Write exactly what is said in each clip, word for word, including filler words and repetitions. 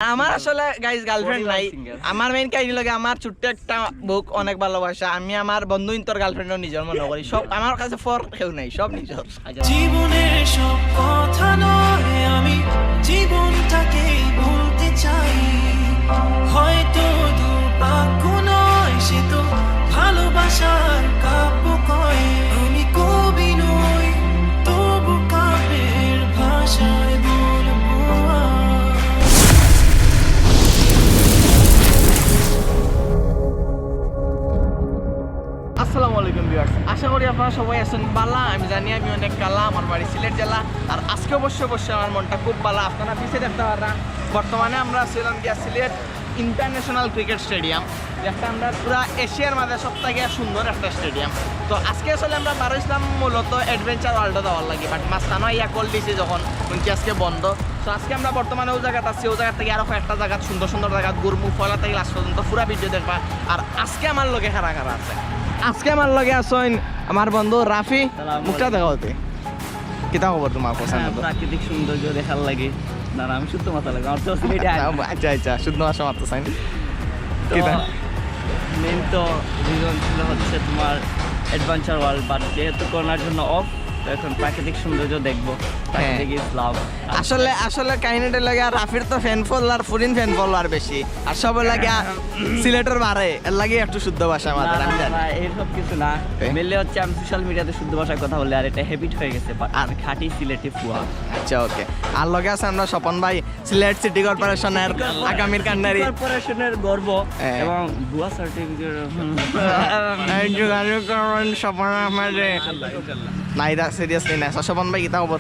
আমার আসলে guys girlfriend নাই। আমার মেইন কাহিনী লাগে আমার ছোট্ট একটা বুক, অনেক ভালোবাসা। আমি আমার বন্ধু ইন্তর গার্লফ্রেন্ডও নিজর মনে করি। সব আমার কাছে ফর কেউ নাই, সব নিজর। জীবনের সব কথা নয়, আমি জীবনটাকেই বলতে চাই। হয়তো দুর্ভাগ্য নয়, সে তো ভালোবাসার কাব্য কয়। আমি কবি নই, তবু কাব্যের ভাষায় বলবো আজ। আসসালামু আলাইকুম ভিউয়ার্স, আশা করি আপনারা সবাই আছেন ভালা। আমি জানি আমি অনেক কালা, আমার বাড়ি সিলেট জেলা। আর আজকে অবশ্যই অবশ্যই আমার মনটা খুব ভালা। আপনারা পিছে দেখতে পাররা, বর্তমানে আমরা আছিলাম গিয়া সিলেট ইন্টারন্যাশনাল ক্রিকেট স্টেডিয়াম, যেটা আমরা পুরা এশিয়ার মাঝে সব থেকে সুন্দর একটা স্টেডিয়াম। তো আজকে আসলে আমরা বারইছিলাম মূলত অ্যাডভেঞ্চার ওয়ার্ল্ডে যাওয়ার লাগি, বাট মাঝখানো ইয়া কল দিছি যখন, শুনছি আজকে বন্ধ। তো আজকে আমরা বর্তমানে ও জায়গাত আছি, ও জায়গা থেকে আরো কয়েকটা জায়গাত সুন্দর সুন্দর জায়গাত ঘুরমু। পয়লা থেকে লাস্ট পর্যন্ত পুরা ভিডিও দেখবা। আর আজকে আমার লগে কারা কারা আছে, আজকে আমার লগে আছইন আমার বন্ধু রাফি। মুখটা দেখা হতে কিতা খবর তোমার? পছন্দ তো? প্রাকৃতিক সৌন্দর্য দেখার লাগি। না না, আমি শুদ্ধ মাথা লাগে, আমার তো সিলেটে আয়। আচ্ছা আচ্ছা, শুদ্ধ ভাষা মারতে চাই। তো কিতা? মেইন তো রিজন ছিল হচ্ছে তোমার অ্যাডভেঞ্চার ওয়ার্ল্ড, বাট যেহেতু করোনার জন্য অফ, তো এখন প্রাকৃতিক সৌন্দর্য দেখবো। প্রাকৃতিক ইসলাম। আসলে আসলে কাহিনীটা লাগে, আর রাফির তো ফ্যান ফলোয়ার, ফরিন ফ্যান ফলোয়ার বেশি, আর সব লাগে আ, সিলেটের বারে, এর লাগে একটু শুদ্ধ ভাষা না, মারতে না, আমি না, জানি। না, এইসব কিছু না। এ? মেইনলি হচ্ছে আমি সোশ্যাল মিডিয়াতে শুদ্ধ ভাষায় কথা বলি, আর এটা হ্যাবিট হয়ে গেছে। বাট আমি খাঁটি সিলেটি ফুয়া। আচ্ছা, ওকে। আর লগে আছে আমরা স্বপন ভাই, সিলেট সিটি কর্পোরেশনের আগামীর কান্ডারি। কর্পোরেশনের গর্ব হ্যাঁ। এবং ভুয়া সার্টিফিকেট। এই যোগাযোগ করবেন স্বপন আহমেদে। না, এটা সিরিয়াসলি না। স্বপন ভাই, কিতা খবর?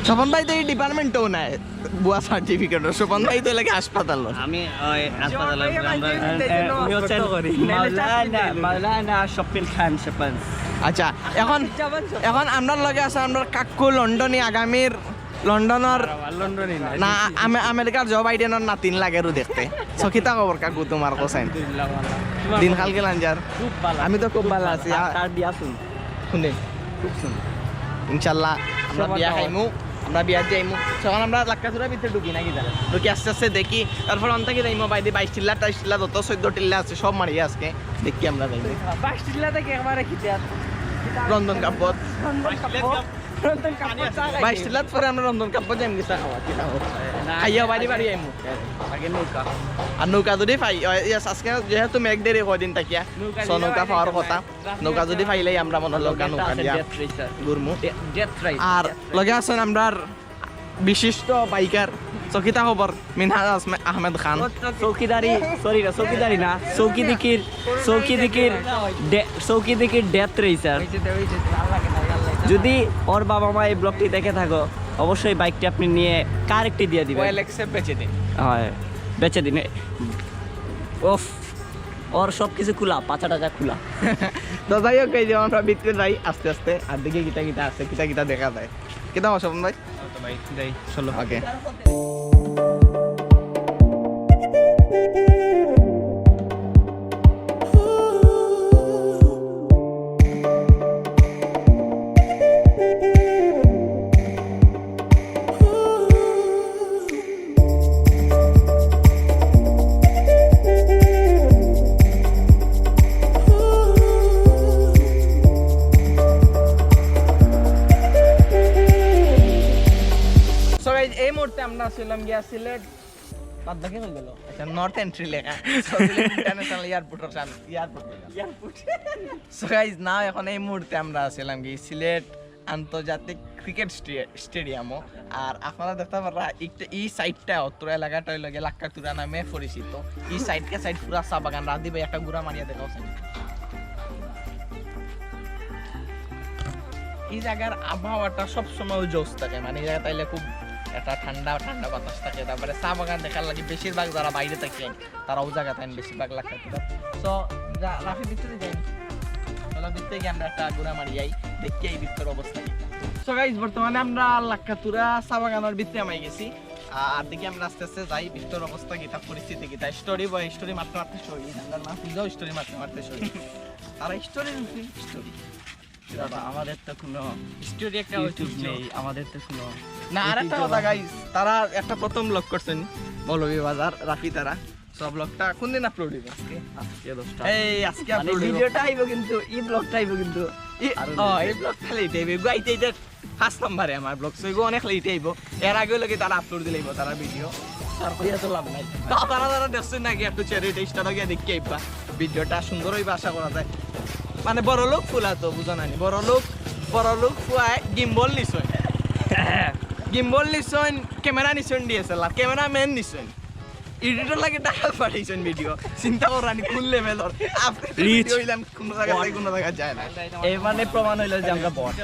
স্বপন ভাই তো এই ডিপার্টমেন্টও নাই, ভুয়া সার্টিফিকেট। স্বপন ভাই তো লাগে হাসপাতাল। আমি ওই হাসপাতালে আমরা উনি হচ্ছেন মাওলানা, মাওলানা শফিল খান শফান। আচ্ছা, এখন এখন আমরার লগে আছে আমরার কাকু লন্ডনি, আগামীর লন্ডনর লন্ডনই না। না আমে- আমেরিকার জো বাইডেনর নাতিন লাগেরও দেখতে। সো কিতা খবর কাকু তোমার কোসাইন? দিনকাল কিলান যার? খুব ভালো। আমি তো খুব ভালো আছি। আর আ- তার বিয়া শুন। শুনে খুব শুন। ইনশাল্লাহ আমরা সবার বিয়া দাওয়াত। খাইমু, আমরা বিয়া যাইমু। তখন আমরা লাক্কাতুরা ভিতরে ঢুকি নাকি জানো? ঢুকি আস্তে আস্তে দেখি, তারপর অন থাকি যাইমু বাইরে বাইশ টিল্লা, তেইশ টিল্লা, যত চোদ্দ টিল্লা আছে সব মারি আজকে দেখি আমরা যাইমু। বাইশ টিল্লা থেকে একবারে খিতে আর রন্ধন কাপড়, রন্ধন কাপড়। রন্ধন কাপড় চা খাইতে। বাইশ টিল্লাত পরে আমরা রন্ধন কাপড় যাইমু গিয়া খাওয়া, কি খাওয়া? না, খাইয়া বাড়ি বাড়ি আইমু। আগে নৌকা। আর নৌকা যদি পাই, ওই, yes, আজকে যেহেতু মেঘ দেরি কয়দিন থাকিয়া, তো নৌকা পাওয়ার কথা। নৌকা যদি পাইলেই আমরা মনে হয় নৌকা নৌকা দিয়া ডেথ রেসার। ঘুরমু। Death race. আর লগে আছেন আমরার বিশিষ্ট বাইকার। সো কিতা খবর মিনহাজ আহমে- আহমেদ খান? চৌকিদারি, সরি না, চৌকিদারি না, চৌকি দিকির, চৌকি দিকির ডে- চৌকি দিকির ডেথ রেসার। যদি ওর বাবা মা এই ব্লগটি দেখে থাকো, অবশ্যই বাইকটি আপনি নিয়ে কার একটি দিয়ে দিবেন। ওয়েল এক্সেপ্ট বেচে দিন। হয়, বেচে দিন। ওফ, ওর সব কিছু খোলা, পাছা টাচা খোলা। তো যাই হোক, এই যে আমরা ভিতরে যাই আস্তে আস্তে, আর দেখি কিতা কিতা আছে, কিতা কিতা দেখা যায়। কিতা খবর স্বপন ভাই? ভাই, যাই, চলো। ওকে। So guys, এই মুহূর্তে আমরা ছিলাম গিয়া সিলেট, বাদ বাকি কই গেল? আচ্ছা, নর্থ এন্ট্রি লেখা। So, সিলেট ইন্টারন্যাশনাল এয়ারপোর্টের সামনে, airport. Airport. So guys, now এখন এই মুহূর্তে আমরা আছিলাম কি সিলেট আন্তর্জাতিক ক্রিকেট স্টে- স্টেডিয়ামও। আর আপনারা দেখতে পাররা একটা এই সাইডটা, অত্র এলাকাটা হইল গিয়া লাক্কাতুরা নামে পরিচিত। এই সাইডকে সাইড পুরা চা বাগান। রাধি ভাই, একটা ঘুরা মারিয়া দেখাও সাইড। এই জায়গার আবহাওয়াটা সবসময় জোস থাকে, মানে এই জায়গায় তাইলে খুব একটা ঠান্ডা ঠান্ডা বাতাস থাকে। তারপরে চা বাগান দেখার লাগি বেশিরভাগ যারা বাইরে থাকে, তারাও জায়গা থাকেন বেশিরভাগ লাক্কাতুরা। So, যা, রাফি ভিতরে যাই। চলো, ভিতরে গিয়া আমরা একটা ঘুরা মারি যাই, দেখি এই ভিতর অবস্থা কি। So guys, বর্তমানে আমরা লাক্কাতুরা চা বাগানের ভিতরে আমি গেছি। আর দেখি আমরা আস্তে আস্তে যাই, ভিতর অবস্থা কিতা, পরিস্থিতি কিতা। স্টোরি বয়, স্টোরি মারতে মারতে সই। আমরা না বুঝাও, স্টোরি মারতে মারতে সই। আর স্টোরি, স্টোরি। বাবা, আমাদের তো কোনো স্টোরি একটা ইউটিউব নেই, আমাদের তো কোনো না। আর একটা কথা গাইস, তারা একটা প্রথম ব্লগ করছেন মৌলভীবাজার রাফি তারা। সো ব্লগটা কোন দিন আপলোড হইব? আজকে। আজকে দশটা এই আজকে মানে আপলোড হইব। ভিডিওটা আইব কিন্তু এই ব্লগটা আইব কিন্তু এই ও, এই ব্লগটা লেট হইব, এগু আইতে আইতে ফার্স্ট নাম্বারে আমার ব্লগ। সো এগু অনেক লেট হইব। এর আগে হইলে কি তারা আপলোড দিলে হইব তারা ভিডিও। আর কইয়া তো লাভ নাই। তো আপনারা যারা দেখছেন নাকি একটু চ্যারিটি স্টারও গিয়া দেখি আইবা। ভিডিওটা সুন্দর হইব আশা করা যায়। মানে বড় লোক ফুয়া তো বুঝো না নি, বড় লোক, বড় লোক ফুয়ায় গিম্বল নিছইন, গিম্বল নিছইন, ক্যামেরা নিছইন, ডিএসএলআর ক্যামেরাম্যান নিছইন, এডিটর লাগি টাকা পাঠাইছইন ভিডিও। চিন্তা করো নি কোন লেভেলর। আপনি Rich. ভিডিও হইলাম কোনো জায়গা থেকে কোনো জায়গা যায় না। এই মানে প্রমাণ হইল যে আমরা বট।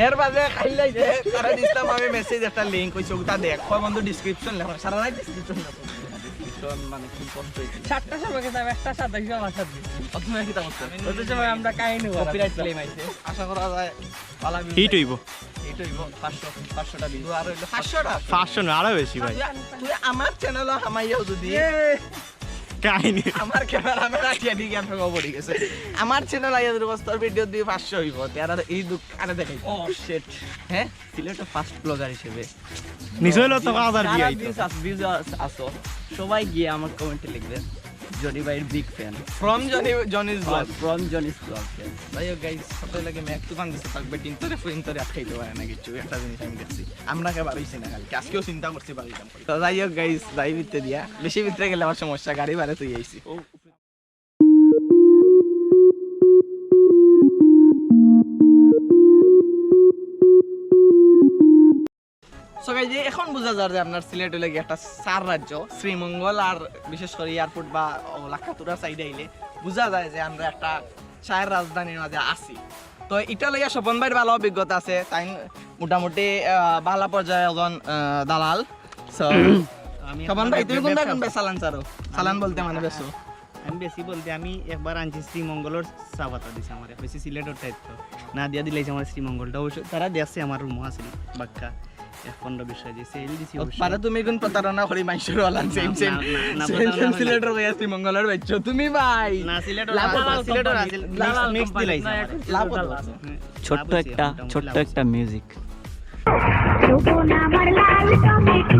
এর বাদে খাইলাই যে তারা দিছিলাম আমি মেসেজ একটা লিংক কইছে ওটা দেখ। কয় বন্ধু ডেসক্রিপশন লেখো, সারা রাত ডেসক্রিপশন লেখো। মানে কি করতে হইছে? সাতটার সময় গেছিলাম, একটা সাতাইশে আমার সাথে। প্রথমে কিতা করতে হবে? ওই সময় আমরা কাহিনী কপিরাইট ক্লেম আইছে। আশা করা যায় ভালো হিট হইব। হিট হইব পাঁচশো, পাঁচশোটা ভিউ আর হইলো পাঁচশোটা। পাঁচশো না, আরো বেশি ভাই। তুই আমার চ্যানেল হামাইয়াও যদি কাহিনী। আমার ক্যামেরাম্যান আটিয়া দিয়ে জ্ঞান সঙ্গে পড়ে গেছে। আমার চ্যানেল আইয়া যদি বস্তর ভিডিও দিয়ে পাঁচশো হইব, তে আর এই দুঃখ আরে দেখাই। ও শিট। হ্যাঁ, সিলেটর ফার্স্ট ব্লগার হিসেবে নিচে হইলো তো হাজার যারা দিয়ে আইতো। ভিউজ আস ভিউজ আস- আসো, সবাই গিয়ে আমার কমেন্টে লিখবেন জনি ভাইর বিগ ফ্যান। ফ্রম জনি জনিস ব্লগ। ফ্রম জনিস ব্লগ। যাই হোক গাইস, সকালে লাগে মেঘ তুফান দিতে থাকবে, টিনতরে ফুইনতরে আটকাইতে পারে না কিছু। একটা জিনিস আমি দেখছি, আমরা কে বারইছি না কালকে, আজকেও চিন্তা করছি বারইতাম। তো যাই হোক গাইস, যাই ভিতরে দিয়া, বেশি ভিতরে গেলে আমার সমস্যা, গাড়ি বারে তুই আইছি। সো গাইস, যে এখন বুঝা যায় যে আপনার সিলেট হইলে গিয়ে একটা চার রাজ্য, শ্রীমঙ্গল আর বিশেষ করে এয়ারপোর্ট বা লাক্কাতুরা সাইডে আইলে বুঝা যায় যে আমরা একটা চার রাজধানীর মাঝে আছি। তো এটা লইয়া স্বপন ভাইর ভালো অভিজ্ঞতা আছে, তাই মোটামুটি আহ, ভালো পর্যায়ে একজন আহ, দালাল। সো স্বপন ভাই, তুমি কোনটা কোন বেচালান চারো? চালান বলতে মানে বেচো? আমি বেশি বলতে আমি একবার আনছি শ্রীমঙ্গলর চা পাতা দিছে আমার, বেশি সিলেটর টাইপ তো না দিয়া দিলাইছে আমার শ্রীমঙ্গলটা। অবশ্য তারা দেখছে আমার রুমও আছে বাক্কা এক পনেরো বিশ সাইজে সেল দিছি অবশ্য। পারে তুমি কোন প্রতারণা করি মাইশর ওয়ালান সেম সেম না, না, সেম প্রতারণা সেম না। সিলেটর হয়ে শ্রীমঙ্গলর বেচছো তুমি ভাই। না সিলেটর লাভ আছে, দালাল সিলেটর কোম্পানি, আছে, দালাল মিক্স কোম্পানি। দিলাইছে আমার। লাভ কত? হুম, ছোট্ট লাভ হইছে, একটা মোটামুটি ছোট্ট লাভ হইছে। একটা মিউজিক। ছোট নামার লাল টমেটো,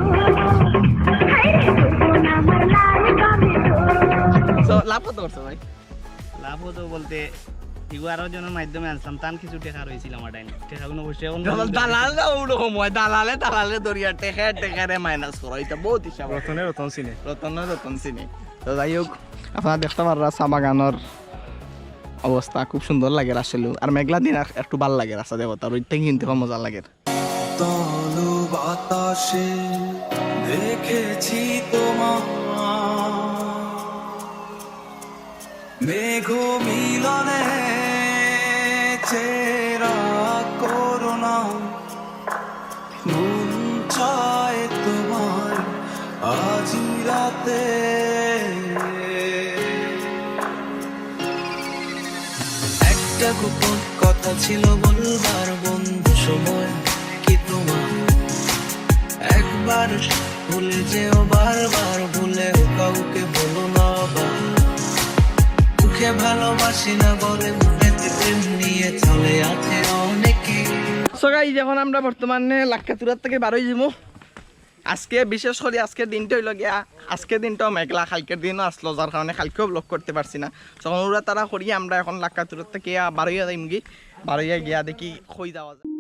হায় রে ছোট নামার লাল টমেটো। সো লাভ কত করছো ভাই? লাভ হতো বলতে ইগু আরো জনের মাধ্যমে আনছিলাম, তান কিছু টেকা রয়েছিল আমার টাইম, টেকাগুলো অবশ্যই এখন দালাল, দালাল না ওরকম হয়, দালালে দালালে দরিয়া টেকা টেকারে মাইনাস করা, এটা বহুত হিসাব। রতনে রতন চিনে। রতন নয়, রতন চিনি। তো যাই হোক, আপনারা দেখতে পাররা চা বাগানোর অবস্থা খুব সুন্দর লাগে আসলে। আর মেঘলা দিন আর একটু ভালো লাগে রাস্তা দেবতা, রোদ থেকে কিন্তু খুব মজা লাগে। তল বাতাসে দেখেছি তোমার মেঘ মিলনে চেরা করুণা, মন চায় তোমার আজ রাতে। একটা গোপন কথা ছিল বলবার বন্ধু সময় কি তোমার একবার ভুলে যেও বারবার ভুলেও কাউকে বলো না আবার। মুখে ভালোবাসি না বলে মনেতে প্রেম নিয়ে চলে আছে অনেকে। সো গাইস, এখন আমরা বর্তমানে লাক্কাতুরার থেকে বারোই যাবো। আজকে বিশেষ করে আজকের দিনটা হইলো গিয়া, আজকের দিনটাও মেঘলা, কালকের দিনও আসলো, যার কারণে কালকেও ব্লগ করতে পারছি না। তখন ওরা তারা করি আমরা এখন লাক্কাতুরার থেকে বারোইয়া যাইমগি, বারোইয়া গিয়া দেখি কই যাওয়া যায়।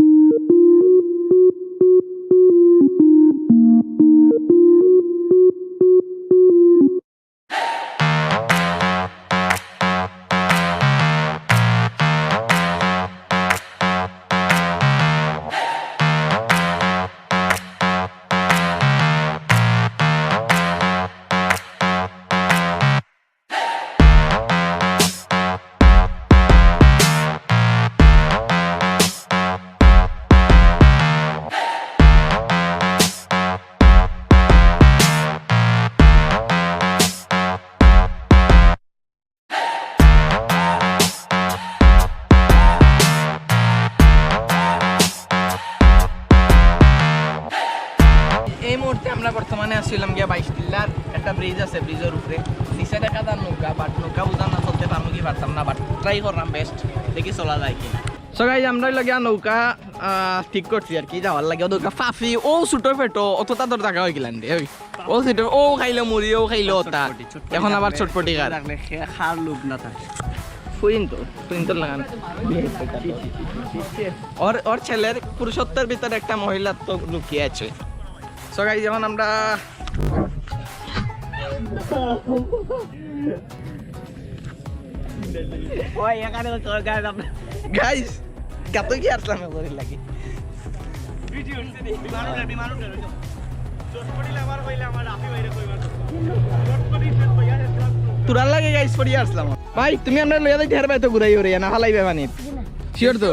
বাইশ টিল্লার একটা ব্রিজ আছে, ব্রিজের উপরে নিচে দেখা যার নৌকা, বাট নৌকা বুঝার না, চলতে পারমু কি পারতাম না, বাট ট্রাই করলাম বেস্ট, দেখি চলা যায় কি। সো গাইজ, আমরা অইলো গিয়া নৌকা আহ, ঠিক করছি আর কি, যাওয়ার লাগি। ও নৌকা ফাফি, ও ছোট ফেটো, অতটা তোর জাগা অইগেলান রে, ওই। ও ছোট, ও খাইলো মুড়ি, ও খাইলো ওটা। চটপটি, চটপটি এখন আবার থাকলে, চটপটি খার। থাকলে খে-, খার লোভ না থাকে। ফুরিন তো, ফুরিন তো লাগান। ওর, ওর ছেলের পুরুষত্বের ভিতরে একটা মহিলাত্ব লুকিয়ে আছে। সো গাইজ, এখন আমরা ওই, এখানে তো চোর গাছ আমরা। গাইস, গাতো কি আসলাম এগুলোর লাগি? বিমান উঠে, বিমান উঠে, ওই তো। চটপটি লাভার কইলে আমার রাফি ভাইরে কইবার কথা। চটপটি শেষ ভাইয়া, শেষ ভাইয়া। তোরার লাগি গাইস, পড়ি আসলাম। ভাই, তুমি আমরা লইয়া যাইতে হারবায় তো ঘুরাই ওরে, না ফালাইবে পানিত। শিওর তো?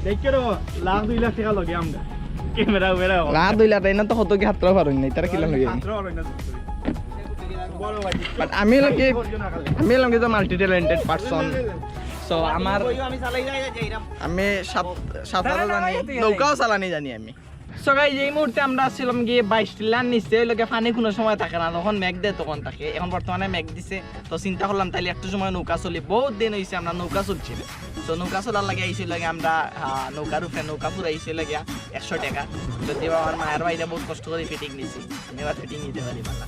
দেখো রে, লাখ দুই লাখ টাকা লগে আমরা। ক্যামেরা উবেরা। লাখ দুই লাখ টাকা, এনে তো কত কি হাতরা পারুন নাই, তারা কিলা লইয়া? হাতরা পারুন না। But আমি অইলাম কি, আমি অইলাম কি তো মাল্টি ট্যালেন্টেড পারসন। সো আমার, আমি সাঁতারও জানি, নৌকাও চালানি জানি আমি। সো গাইস, এই মুহূর্তে আমরা আছিলাম গিয়া বাইশ টিল্লার নিচে, অইলো গিয়া পানি কুনু সময় থাকে না, যখন মেঘ দেয় তখন থাকে। এখন বর্তমানে মেঘ দিছে, তো চিন্তা করলাম তাইলে একটু সময় নৌকা চলি, বহুত দিন অইছে আমরা নৌকা চলছি না। তো নৌকা চলার লাগি আইছি লাগে আমরা, আহ, নৌকার উপরে নৌকা ফুরাইছে লাগে একশো টাকা। যদি আমার মায়ের বাড়িতে বহুত কষ্ট করি ফিটিং নিছি, আমি আবার ফিটিং নিতে পারি ভালা।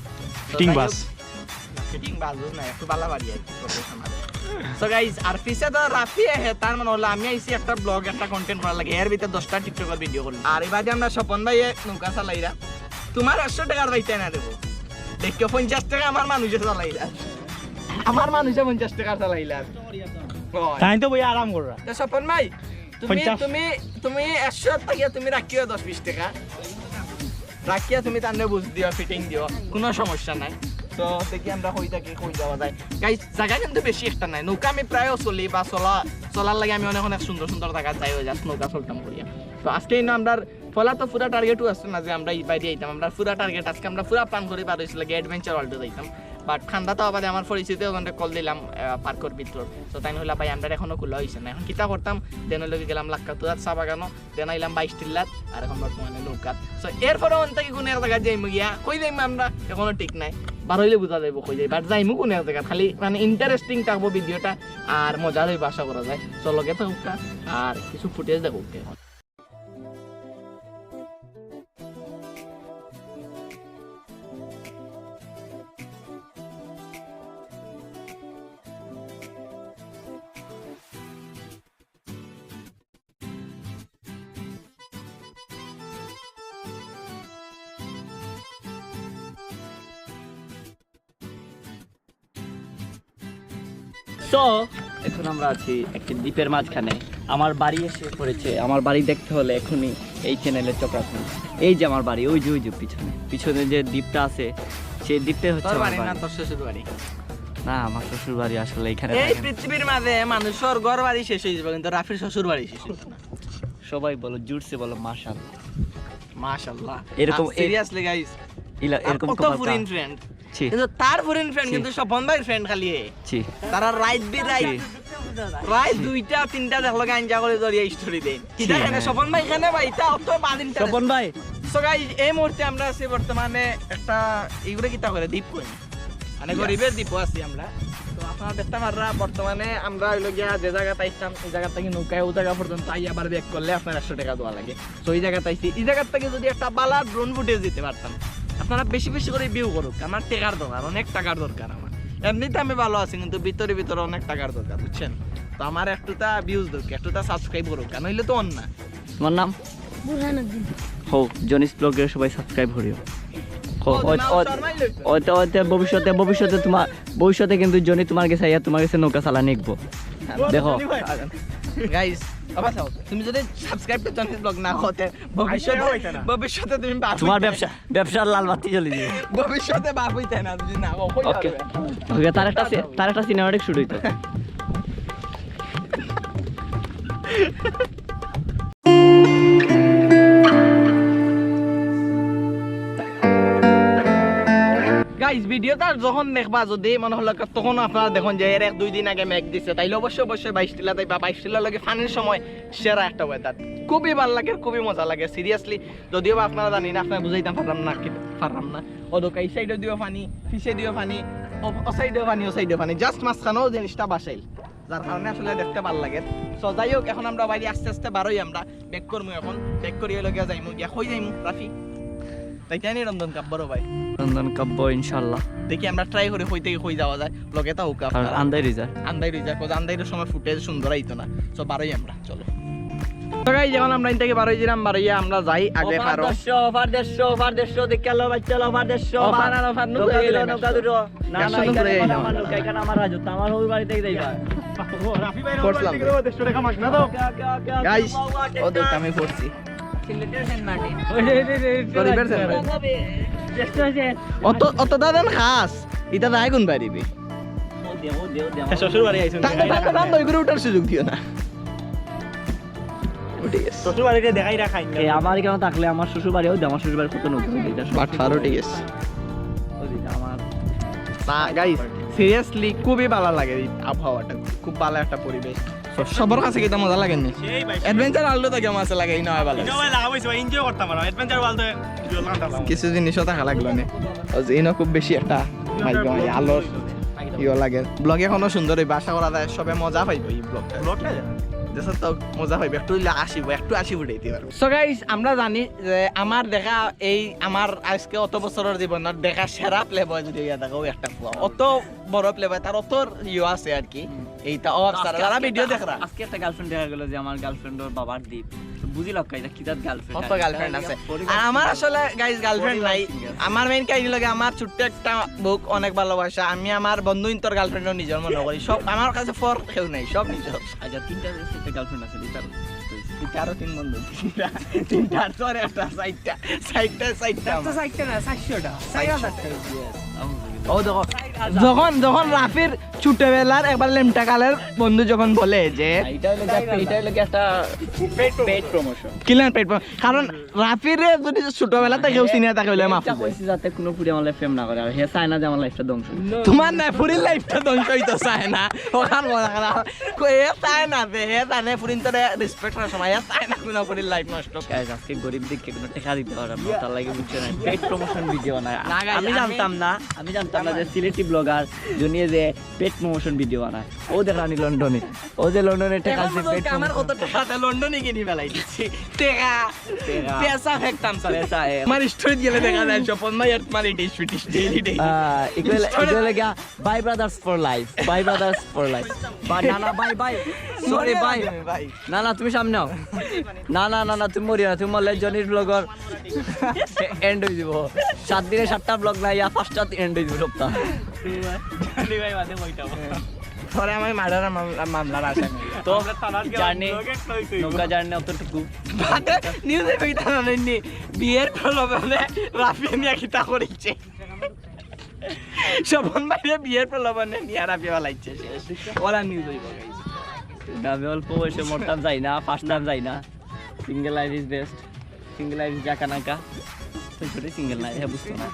তো ফিটিং যাই বাস। হোক, ফিটিং বাস বুঝ না, একটু বালা বাড়ি আর কি, professional। So guys, আর পিছে তো রাফি আহে, তার মানে অইলো আমি আইছি একটা ব্লগ, একটা কন্টেন্ট করার লাগি, এর ভিতরে দশটা টিকটকর ভিডিও করলাম। আর এবারে আমরা স্বপন ভাইয়ে নৌকা চালাইরা, তোমার একশো টাকার বাইতে না দেবো, দেখো পঞ্চাশ টাকা আমার মানুষে চালাইরা, আমার মানুষে পঞ্চাশ টাকার চালাইরা। তাই তো ভাই আরাম কররা। তো স্বপন ভাই, তুমি, পঞ্চাশ। তুমি, তুমি একশো টাকা তুমি রাখিও দশ বিশ টাকা। রাখিয়া তুমি তানরে বুঝ দিও, ফিটিং দিও, কুনু সমস্যা নাই। তো দেখি আমরা কই থাকি, কই যাওয়া যায়। গাইস, জাগা কিন্তু বেশি একটা নাই। নৌকা আমি প্রায় চলি বা চলা, চলার লাগি আমি অনেক, অনেক সুন্দর সুন্দর জাগা যাই, ওই just নৌকা চলতাম করিয়া। তো আজকে ইনো আমরার পয়লা তো পুরা টার্গেটও আছে না যে আমরা ই বাইরে আইতাম। আমরা পুরা টার্গেট আজকে আমরা পুরা প্ল্যান করি বার অইছিল গিয়া অ্যাডভেঞ্চার ওয়ার্ল্ডে যাইতাম। But খান্দা তো আবার আমার পরিচিত ওখানে কল দিলাম, আহ, পার্কর ভিতর। তো তাইন কইলা, "ভাই, আমরার এখনো খোলা অইছে না।" এখন কিতা করতাম? দেন অইলো গিয়া গেলাম লাক্কাতুয়ার চা বাগানো। দেন আইলাম বাইশ টিল্লাত, আর এখন বর্তমানে নৌকাত। So, এরপরে অন থাকি কুনু এক জাগাত যাইমু গিয়া, কই যাইমু আমরা, এখনো ঠিক নাই, বার অইলে বুঝা যাইবো কই যাই, but যাইমু কুনু এক জাগাত, খালি মানে interesting থাকবো ভিডিওটা, আর মজা লইবো আশা করা যায়। So, লগে থাকুক্কা, আর কিছু footage দেখুক্কা এখন। So, এখন আমরা আছি একটি দ্বীপের মাঝখানে। আমার বাড়ি এসে পড়েছে। আমার বাড়ি দেখতে হলে এখনই এই চ্যানেলে চোখ রাখুন। এই যে আমার বাড়ি, ওই যে, ওই যে পিছনে, পিছনে যে দ্বীপটা আছে, সেই দ্বীপটাই হচ্ছে তোর আমার বাড়ি না, বাড়ি। তোর শ্বশুর বাড়ি? না, আমার শ্বশুর বাড়ি আসলে এখানে এই থাকে না। পৃথিবীর মাঝে মানুষর ঘর বাড়ি শেষ হয়ে যাবে, কিন্তু রাফির শ্বশুর বাড়ি শেষ হইতো না। সবাই বলো, জোরসে বলো, মাশাআল্লাহ। মাশাআল্লাহ। এরকম আর এ-, seriously guys, ইলা-, আর এরকম কত কপাল foreign friend। ছি। কিন্তু তার foreign friend ছি। কিন্তু স্বপন ভাইর friend খালি এ। ছি। তারা রাইত বি রাইত, ছি। রাইত দুইটা তিনটা দেখলো গাঞ্জা করে ধরিয়া story দেন। ছি। ইটা কেনে স্বপন ভাই কেনে ভাই, ইটা অত bad interest। স্বপন ভাই। So guys, এই মুহূর্তে আমরা আছি বর্তমানে একটা, এইগুলো কিতা করে, দ্বীপ কই? মানে yes। গরিবের দ্বীপও আছি আমরা। তো আপনারা দেখতে পাররা বর্তমানে আমরা অইলো গিয়া যে জাগাত আইতাম, এই জাগা থাকি নৌকায় ও জাগা পর্যন্ত আইয়া আবার back করলে আপনার একশো টাকা দেওয়া লাগে। So এই জাগাত আইছি, এই জাগাত থাকি যদি একটা বালা drone footage দিতে পারতাম, আপনারা বেশি বেশি করে view করুক, আমার টাকার দরকার, অনেক টাকার দরকার আমার। এমনিতে আমি ভালো আছি, কিন্তু ভিতরে ভিতরে অনেক টাকার দরকার, বুঝছেন? তো আমার একটুতা views দরকার, একটুতা subscribe করুক, কেন অইলে তো অন না। তোমার নাম? বুরহানুদ্দিন। হো, জনিস ব্লগের সবাই subscribe করিও। হো, ও, ওই, তুমি ওই, আমার শর্মাই লইছো। ওই তো, ওই তো ভবিষ্যতে, ভবিষ্যতে তোমার, ভবিষ্যতে কিন্তু জনি তোমার গেছে আইয়া তোমার গেছে নৌকা চালানি শিখবো। দেখো। Guys, বাবা চাও, তুমি যদি subscribe to জনিস ব্লগ না করতে, ভবিষ্যতে, আইডিয়া হইতো না। ভবিষ্যতে তুমি পারবে তোমার না। ব্যবসা, ব্যবসার লাল বাতি জ্বলি দিবে। ভবিষ্যতে বাপ হইতে না, যদি না হও, কই OK। পারবে? OK, তার একটা সি-, তার একটা cinematic shoot হইতো। গাইস, ভিডিওটা যখন দেখবা, যদি মনে হলো তখন আপনারা দেখুন যে এর এক দুই দিন আগে মেঘ দিছে, তাইলে অবশ্যই অবশ্যই বাইশ টিলা যাইবা। বাইশ টিলা লাগে ফানির সময় সেরা একটা ওয়েদার, খুবই ভালো লাগে, খুবই মজা লাগে সিরিয়াসলি। যদিও বা আপনারা জানি না, আপনারা বুঝাইতাম পারলাম না কি পারলাম না। ও দোকা এই সাইডে দিও ফানি, পিছে দিও ফানি, ও সাইডেও ফানি, ও সাইডেও ফানি, জাস্ট মাঝখানেও জিনিসটা বাসাইল, যার কারণে আসলে দেখতে ভালো লাগে। তো যাই হোক, এখন আমরা বাইরে আস্তে আস্তে বারোই, আমরা ব্যাক করমু। এখন ব্যাক করিয়া লগে যাইমু, গিয়া কই যাইমু রাফি? তাই তাই নি রন্ধন কাপ বড় ভাই। রন্ধন কাপ ইনশাআল্লাহ। দেখি আমরা ট্রাই করি কই থেকে কই যাওয়া যায়, লগে তা হোক আর আপনারা। আন্দাই রইজা। আন্দাই রইজা, কোজ আন্দাইর সময় ফুটেজ সুন্দর আইতো না। তো বারোই আমরা, চলো। তো গাইস, যখন আমরা ইন থেকে বারোই দিলাম, বারোইয়া আমরা যাই আগে অফার পারো। দেড়শো, অফার দেড়শো, অফার দেড়শো, দেখে আলো বাচ্চা, অফার দেড়শো, অফার। অফার আর অফার, নৌকা নৌকা দিল, দিল, নৌকা দিল। না, না, একশো এখানে করে আমার, এই আমার নেওয়া। নৌকা, এখানে আমার হাজত, আমার হবু বাড়িতে যাইবা। করছিলাম। দেড়শো টাকা মাস না দাও। ওকে, ওকে, ওকে, ওকে, গাইস, বাবা, ও তো আমি করছি। সিলেটের সেন্ট মার্টিন। ওই, ওই, ওই, ওই, গরিবের সেন্ট মার্টিন। দেড়শো আছে। অত, অত দাদা খাস, এটা দায় কোন বাড়িবে? ও দে, ও দে, ও দে, আমার শ্বশুর বাড়ি আইছো। তাহলে, তাহলে দাম দই করে উঠার সুযোগ দিও না। ও ঠিক আছে। শ্বশুর বাড়িতে দেখাই রাখাই না। এ, আমার এখানে থাকলে আমার শ্বশুর বাড়িও দে, আমার শ্বশুর বাড়ি কত নতুন হয়ে যায়। বাট ফারও ঠিক আছে। ওই যে আমার না, গাইস, সিরিয়াসলি খুবই ভালো লাগে এই আবহাওয়াটা, খুব ভালো একটা পরিবেশ। তো সবার কাছে কি এটা মজা লাগেনি? সেই ভাই। অ্যাডভেঞ্চার ওয়ার্ল্ড তো কেমন আছে লাগে? এই নয় ভালো। ইনো ভাই লাভ হইছে ভাই, এনজয় করতাম আমরা। অ্যাডভেঞ্চার ওয়ার্ল্ড তো এনজয় করতাম। কিছু জিনিসও থাকা লাগলো না। ওই যে ইনো খুব বেশি একটা মাইক মাইক আলোর ইয়ে লাগে। ব্লগ এখনো সুন্দর হইবে, আশা করা যায় সবে মজা পাইবো এই ব্লগটা। ব্লগটা? দেশে তো মজা পাইবো, একটু হইলে আসিব, একটু আসি উঠাইতে পারবো। সো গাইস, আমরা জানি যে আমার দেখা এই আমার আজকে অত বছরের জীবনের দেখা সেরা প্লে বয় যদি ইয়া দেখো একটা ফুয়া, অত বড় প্লে বয়, তার অত ইয়ে আছে আর কি। এইটা ও আফসার, আজকে যারা একটা, ভিডিও দেখরা। আজকে একটা গার্লফ্রেন্ড দেখা গেল যে আমার গার্লফ্রেন্ড ওর বাবার দ্বীপ। তো বুঝি লক্কা, এটা কি জাত গার্লফ্রেন্ড? কত গার্লফ্রেন্ড আছে? আর আমার আসলে গাইস গার্লফ্রেন্ড নাই। সিঙ্গেল। আমার মেইন কাহিনী লাগে আমার ছোট্ট একটা বুক, অনেক ভালোবাসা। আমি আমার বন্ধু ইন্তর গার্লফ্রেন্ডও নিজের মনে করি। সব আমার কাছে ফর কেউ নাই, সব নিজের। আচ্ছা, তিনটা একটা গার্লফ্রেন্ড আছে, দুইটা। তিনটা আরো তিন বন্ধু। তিনটা, তিনটা আর তোর একটা, চারটা, চারটা, চারটা তো আমার। চারটা না, চারশোটা, চার হাজারটা। ও দেখো, যখন, যখন রাফির ছোটবেলার একবার লেমটা কালের বন্ধু যখন বলে যে এটা হইলো যে একটা, এটা হইলো কি একটা পেইড প্রমোশন। কিলান পেইড প্রমোশন? কারণ রাফিরে যদি ছোটবেলা থেকে কেউ চিনে থাকে হইলে মাফ এটা আছে। কইছি যাতে কোনো পুরি আমার লগে প্রেম না করে, আর হে চায় না যে আমার লাইফটা ধ্বংস হোক। তোমার না পুরির লাইফটা ধ্বংস হইতো চায় না, ওখান মজা করা। কই, হে চায় না যে, হে জানে পুরিন তোরে রেসপেক্ট করার সময়, হে চায় না কোনো পুরির লাইফ নষ্ট। গাইস, আজকে গরিব দেখে কোনো টাকা দিতে পারলাম না, তার লাগি বুঝছো না, পেইড প্রমোশন ভিডিও বানায়। না, গাইস, আমি আমি জানতাম না, আমি জানতাম না যে সিলেটি ব্লগার জনিয়ে যে পেইড প্রমোশন ভিডিও বানায়। ও দেখরানি লন্ডনে, ও যে লন্ডনে টাকা এখন আছে, বলতে পেইড আমার প্রমোশন। কত টাকা আছে, লন্ডনে কিনি বেলাই দিচ্ছি। টাকা, টাকা। পয়সা ফেকতাম স্যার। পয়সা, এ। আমার স্টোরিত গেলে দেখা যায় স্বপন ভাই আর তোমার এই ডিশ ফিটিশ daily daily. Ah, equal, story equal গিয়া bye brothers for life, bye brothers for life. বা না, না, বাই, বাই। Sorry, by. ভাই। না, না, তুমি সামনে আও। না, না, না, না, তুমি মরিও না, তুমি মরলে জনির ব্লগর এন্ড হয়ে যাব। সাত দিনে সাতটা ব্লগ না, ইয়া পাঁচটা এন্ড হয়ে যাব সপ্তাহ। জানি ভাই, বাদে কইতাম। তোরে আমি মার্ডার মামলা, মামলার আসামি। তো আমরা থানাত গেলাম, জার্নি, ব্লগে একটা হইছে। নৌকা জার্নি অতটুকু। বাদে নিউজে কইতাম না, নি বিয়ের প্রলোভনে রাফিয়া নিয়ে কিতা করেছে। স্বপন ভাইরে বিয়ের প্রলোভনে নিয়ে রাফিয়া বালাইছে শেষ। ওরা নিউজ হইব, গাইস। আমি অল্প বয়সে মরতাম যাই না, ফার্স্ট টাইম যাই না। Single life is best. Single life is জাকা নাকা। তো ছোট সিঙ্গেল নাই, হ্যাঁ, বুঝতো না।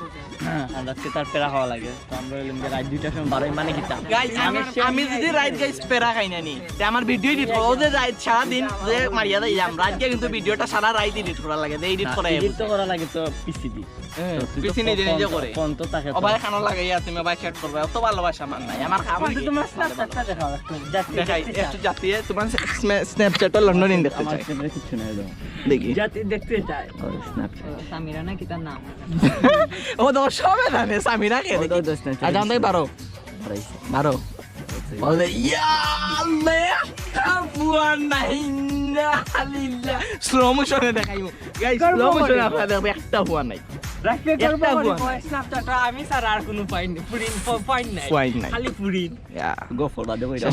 হ্যাঁ, আর রাত্রে তার প্যারা খাওয়া লাগে। তো আমরা হইলাম যে রাত দুইটার সময় বারোই মানে কিতা? গাইস, আমি, আমি যদি রাত গাইস প্যারা খাই না নি, তে আমার ভিডিও এডিট করো। ও যে রাত সারা দিন যে মারিয়া যাইলাম, রাত গিয়ে কিন্তু ভিডিওটা সারা রাত এডিট করা লাগে, যে এডিট না, করা এডিট তো করা লাগে তো পিসি দি। হ্যাঁ, তো তুই তো পিসি নিজে ফোন নিজে তো, করে। ফোন তো থাকে ও তো। ভাই, খানো লাগাইয়া তুমি ভাই চ্যাট করবে, অত ভালোবাসা আমার নাই। আমার খাবার কিন্তু কি? তোমার ভালো স্ন্যাপচ্যাটটা ভালোবাসা। দেখাও একটু, জাতি দেখাই, দেখতে চাই। একটু জাতি, তোমার স্ন্যা-, স্ন্যাপচ্যাটটা লন্ডনে দেখতে আমার চাই। স্ন্যাপে কিচ্ছু নাই তো। দেখি। জাতি দেখতে চাই। ও, স্ন্যাপচ্যাট। ও, সামিরা নাকি তার নাম? ও তো সবে জানে, সামিরা কে ও তো দেখি। দোস্ত নাই, আর জানতে পারো? বারো। বারো। বলে, ইয়া আল্লাহ, একটা ফুয়া নাই, ইন্না লিল্লাহ। স্লো মোশনে দেখাইমু। গাইস, স্লো মোশনে আপনারা দেখবেন, একটা ফুয়া নাই। রাখতে একটা পারবো ফুয়া না। স্ন্যাপচ্যাটটা আমি ছাড়া আর কোনো ফাইন নেই। ফুরিন, ফ-, ফাইন নাই। ফাইন নাই। খালি ফুরিন। ইয়া। গফর বাদে কইরা।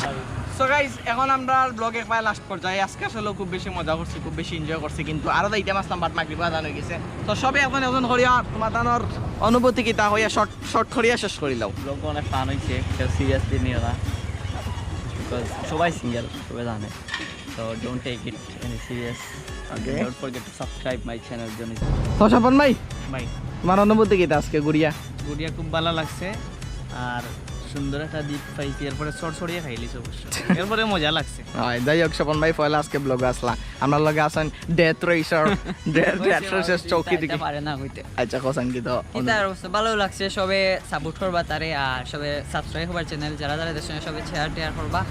সো গাইস, এখন আমরা ব্লগ একবার লাস্ট পর্যায়ে। আজকে আসলে খুব বেশি মজা করছি, খুব বেশি এনজয় করছি, কিন্তু আরো যাইতাম আসলাম, বাট মাগরিব আজান হয়ে গেছে। তো সবে এখন এখন করিয়া তোমার তানোর অনুভূতি কিতা হইয়া শর্ট, শর্ট করিয়া শেষ করিলাও। ব্লগ অনেক ফান হইছে, কেউ সিরিয়াসলি নিও না। Because সবাই সিঙ্গেল, সবাই জানে। So don't take it any serious. Okay. Don't forget to subscribe my channel, Johnny. তো স্বপন ভাই, ভাই। তোমার অনুভূতি কিতা আজকে ঘুরিয়া? ঘুরিয়া খুব ভালা লাগছে। আর সুন্দর একটা দ্বীপ পাইছি, এরপরে চরচরিয়া খাইলিছি অবশ্য, এরপরে মজা লাগছে। হয়, যাই হোক, স্বপন ভাই পয়লা আজকে ব্লগ আসলা, আমরার লগে আছইন ডেথ রেসার, ডেথ রেসার শেষ চৌকি দিকে। পারে না কইতে। আচ্ছা, কছাইন কিতা? কিতা আর অবস্থা? ভালা লাগছে, সবে সাপোর্ট করবা তারে, আর সবে সাবস্ক্রাইব করবা চ্যানেল, যারা যারা দেখছইন সবে শেয়ার টেয়ার করবা,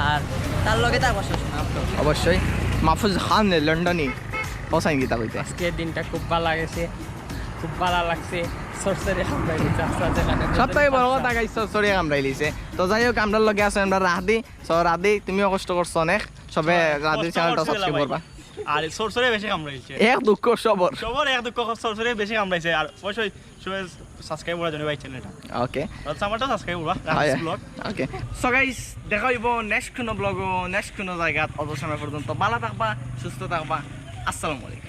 আর তার লগে থাকবা সবসময়। অবশ্যই। মাহফুজ খান লন্ডনি, কছাইন কিতা কইতে? আজকে দিনটা খুব ভালা গেছে, খুব ভালা লাগছে। চরচরিয়া খামড়াই দিছে, আচ্ছা, যেখানে সব থাকি বড় কথা, গাইস, চরচরিয়া খামড়াই লিছে। তো যাই হোক, আমরার লগে আছইন আমরার রাহাদি। তো রাহাদি, তুমিও কষ্ট করছো অনেক, সবে রাহাদির কষ্ট চ্যানেলটা করছি সাবস্ক্রাইব ভাই। করবা। আর চরচরিয়া বেশি কামড়াইছে। এক দুঃখ সবর। সবর এক দুঃখ, চরচরিয়া বেশি কামড়াইছে। আর অবশ্যই সবে সাবস্ক্রাইব করার জন্য ভাই চ্যানেলটা। ওকে। আর আমারটাও সাবস্ক্রাইব করবা, হয়। ব্লগ। ওকে। সো গাইস, দেখা হইব নেক্সট কোনো ব্লগো, নেক্সট কোনো জায়গাত। অত সময় পর্যন্ত ভালা থাকবা, সুস্থ থাকবা। আসসালামু আলাইকুম।